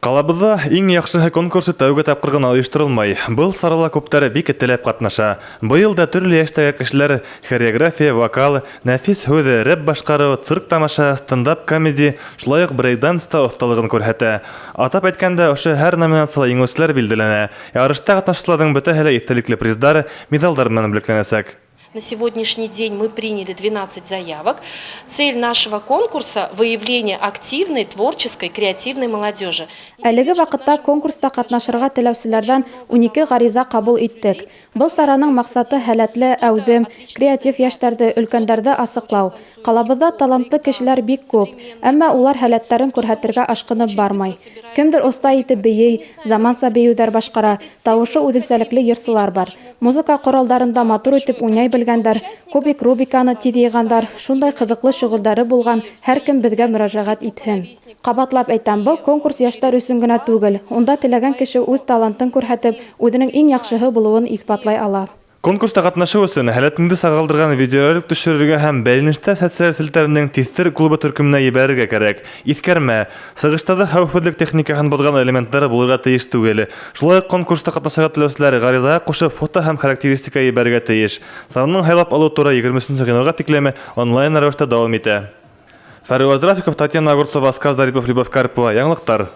Ҡалабыҙҙа иң яҡшыһы конкурсы тәүге тапҡыр ғына ойошторолмай. Был сарала күптәр бик теләп ҡатнаша. Быйыл да төрлө йәштәге кешеләр хореография, вокал, нәфис һүҙ, рэп башҡарыу, цирк тамаша, стендап-комеди, шулай уҡ брейк-данста оҫталығын күрһәтә. Атап әйткәндә, ошо һәр номинацияла еңеүселәр билдәләнә. Ярышта ҡатнашыусыларҙың бөтәһе лә иҫтәлекле приздар, миҙалдар менән бүләкләнәсәк. На сегодняшний день мы приняли 12 заявок. Цель нашего конкурса – выявление активной, творческой, креативной молодежи. Әлеге ваҡытта конкурста ҡатнашырға теләүселәрҙән 12 ғариза ҡабул иттек. Был сараның маҡсаты һәләтле, әүҙем, креатив йәштәрҙе, өлкәндәрҙе асыҡлау. Ҡалабыҙҙа талантлы кешеләр бик күп, әммә улар һәләттәрен күрһәтергә ашҡынып бармай. Кемдер оҫта итеп бейей, заманса бейеүҙәр башҡара, тауышы үҙенсәлекле йырсылар бар. Музыка ҡоралдарында матур итеп уйнай белгәндәр, кубик Рубиканы тиҙ йыйғандар, шундай ҡыҙыҡлы шөғөлдәре булған һәр кем беҙгә мөрәжәғәт итһен. Ҡабатлап әйтәм, был конкурс йәштәр өсөн генә түгел. Унда теләгән кеше үҙ талантын күрһәтеп, үҙенең иң яҡшыһы булыуын иҫбатлай ала. Конкурста ҡатнашыу өсөн һәләтеңде сағылдырған видеоролик төшөрөргә һәм Бәйләнештә социаль селтәренең Тиҫтер клубы төркөмөнә ебәрергә кәрәк. Иҫкәрмә, сығыштарҙа хәүефһеҙлек техникаһын боҙған элементтар булырға тейеш түгел. Шулай уҡ конкурста ҡатнашырға теләүселәр ғаризаға ҡушып фото һәм характеристика ебәрергә тейеш. Сараның һайлап алыу туры 23 ғинварға тиклем онлайн рәүештә дауам итә. Фәруаз Рафиков, Татьяна Огурцова, Асказ Дарипов, Любовь Карпова. Яңылыҡтар.